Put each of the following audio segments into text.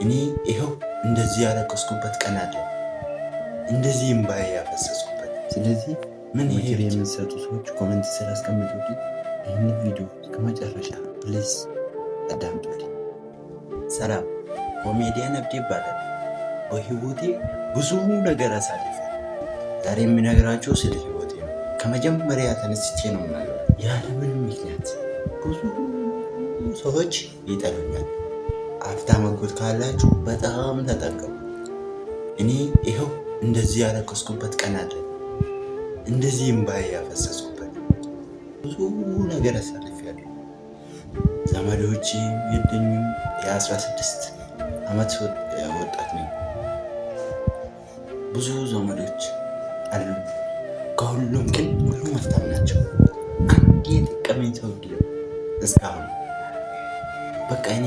እኔ ይኸው እንደዚህ ያለቀስኩበት ቀን አለ፣ እንደዚህ እምባዬ ያፈሰስኩበት። ስለዚህ ምን ይሄ ምክር የምትሰጡ ሰዎች comment ስር አስቀምጡልኝ። ይህንን ቪዲዮ እስከ መጨረሻ please አዳምጡልኝ። ሰላም፣ ኮሜዲያን አብዲ ይባላል። በህይወቴ ብዙ ነገር አሳልፌ ዛሬ የምነግራችሁ ስለ ህይወቴ ነው። ከመጀመሪያ ተነስቼ ነው የምነግራችሁ። ያለምንም ምክንያት ብዙ ሰዎች ይጠሉኛል። ሀብታም አጎት ካላችሁ በጣም ተጠንቀቁ። እኔ ይኸው እንደዚህ ያለቀስኩበት ቀን አለ፣ እንደዚህ እምባዬ ያፈሰስኩበት። ብዙ ነገር አሳልፌያለሁ። ዘመዶቼ የለኝም። የ16 ዓመት ወጣት ነኝ። ብዙ ዘመዶች አሉ። ከሁሉም ግን ሁሉም ሀብታም ናቸው። አንድ የጠቀመኝ ሰው የለም እስካሁን። በቃ እኔ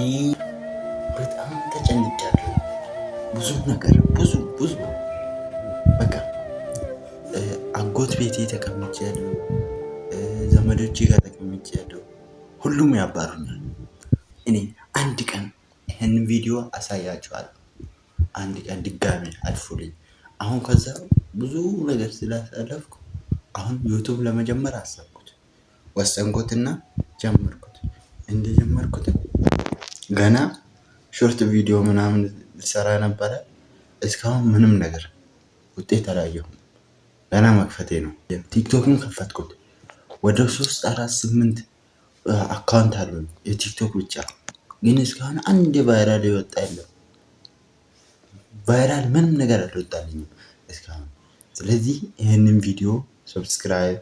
በጣም ተጨንቄያለሁ። ብዙ ነገር፣ ብዙ ብዙ፣ በቃ አጎት ቤቴ ተቀምጬያለሁ። ዘመዶቼ ጋር ተቀምጬያለሁ። ሁሉም ያባሩኛል። እኔ አንድ ቀን ይህንን ቪዲዮ አሳያችኋለሁ። አንድ ቀን ድጋሚ አልፎልኝ አሁን ከዛ ብዙ ነገር ስላሳለፍኩ አሁን YouTube ለመጀመር አሰብኩት፣ ወሰንኩትና ጀመርኩት። እንደጀመርኩት ገና short video ምናምን ልሰራ ነበረ። እስካሁን ምንም ነገር ውጤት አላየሁም። ገና መክፈቴ ነው። TikTok ን ከፈትኩት። ወደ ሶስት፣ አራት፣ ስምንት account አሉኝ የ TikTok ብቻ። ግን እስካሁን አንድ viral የወጣ የለም። Viral ምንም ነገር አልወጣልኝም እስካሁን። ስለዚህ ይህንን ቪዲዮ subscribe፣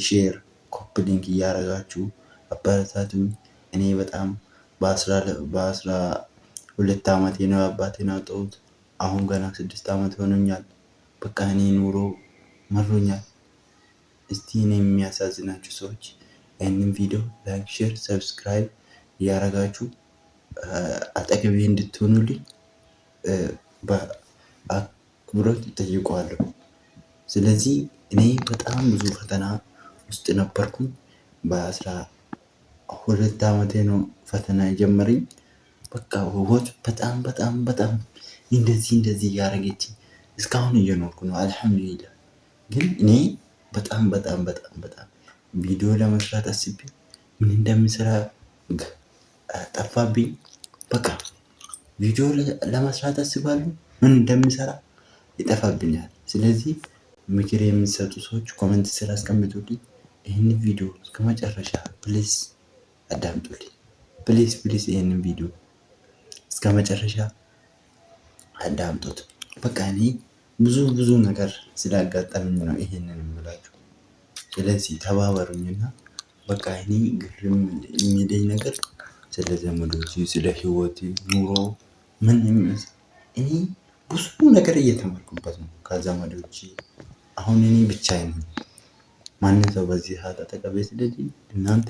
share፣ copy link እያደረጋችሁ አበረታቱኝ። እኔ በጣም በ12 ዓመቴ ነው አባቴን ያጣሁት። አሁን ገና 6 ዓመት ሆኖኛል። በቃ እኔ ኑሮ መሮኛል። እስቲ እኔ የሚያሳዝናችሁ ሰዎች ይህንን ቪዲዮ like፣ share፣ subscribe እያደረጋችሁ አጠገቤ እንድትሆኑልኝ በአክብሮት እጠይቀዋለሁ። ስለዚህ እኔ በጣም ብዙ ፈተና ውስጥ ነበርኩኝ። በ12 ዓመቴ ነው ፈተና የጀመረኝ። በቃ ህይወት በጣም በጣም በጣም እንደዚህ እንደዚህ እያደረገችኝ እስካሁን እየኖርኩ ነው። አልሐምዱሊላህ። ግን እኔ በጣም በጣም በጣም በጣም ቪዲዮ ለመስራት አስቤ ምን እንደምሰራ ጠፋብኝ። በቃ ቪዲዮ ለመስራት አስባለሁ፣ ምን እንደምሰራ ይጠፋብኛል። ስለዚህ ምክር የምትሰጡ ሰዎች comment ስር አስቀምጡልኝ። ይህን ቪዲዮ እስከ መጨረሻ please አዳምጡልኝ። Please, please ይህንን ቪዲዮ እስከ መጨረሻ አዳምጡት። በቃ እኔ ብዙ ብዙ ነገር ስላጋጠመኝ ነው ይሄንን የምላችሁ። ስለዚህ ተባበሩኝና በቃ እኔ ግርም የሚለኝ ነገር ስለ ዘመዶቼ፣ ስለ ህይወቴ፣ ኑሮ ምን እኔ ብዙ ነገር እየተማርኩበት ነው ከዘመዶቼ። አሁን እኔ ብቻዬን ነኝ። ማንም ሰው በዚህ ሰዓት አጠገቤ ስለሌለ እናንተ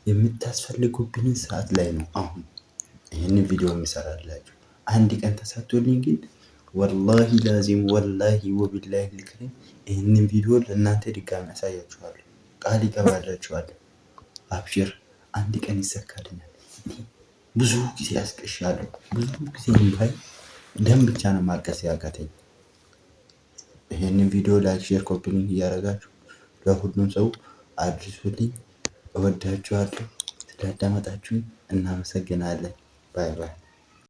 የምታስፈልጉብኝ ሰዓት ላይ ነው አሁን ይህንን ቪዲዮ የሚሰራላችሁ። አንድ ቀን ተሳክቶልኝ ግን ወላሂ ላዚም ወላሂ ወቢላሂ ልክሪም ይህንን ቪዲዮ ለእናንተ ድጋሚ ያሳያችኋለሁ። ቃል ይገባላችኋለሁ። አብሽር፣ አንድ ቀን ይሰካልኛል። ብዙ ጊዜ አስቀሻለሁ። ብዙ ጊዜ እምባዬ ደም ብቻ ነው ማልቀስ ያቃተኝ። ይህንን ቪዲዮ like፣ share፣ copy link እያደረጋችሁ ለሁሉም ሰው አድርሱልኝ። እወዳችኋለሁ። ስላዳመጣችሁኝ እናመሰግናለን። Bye bye።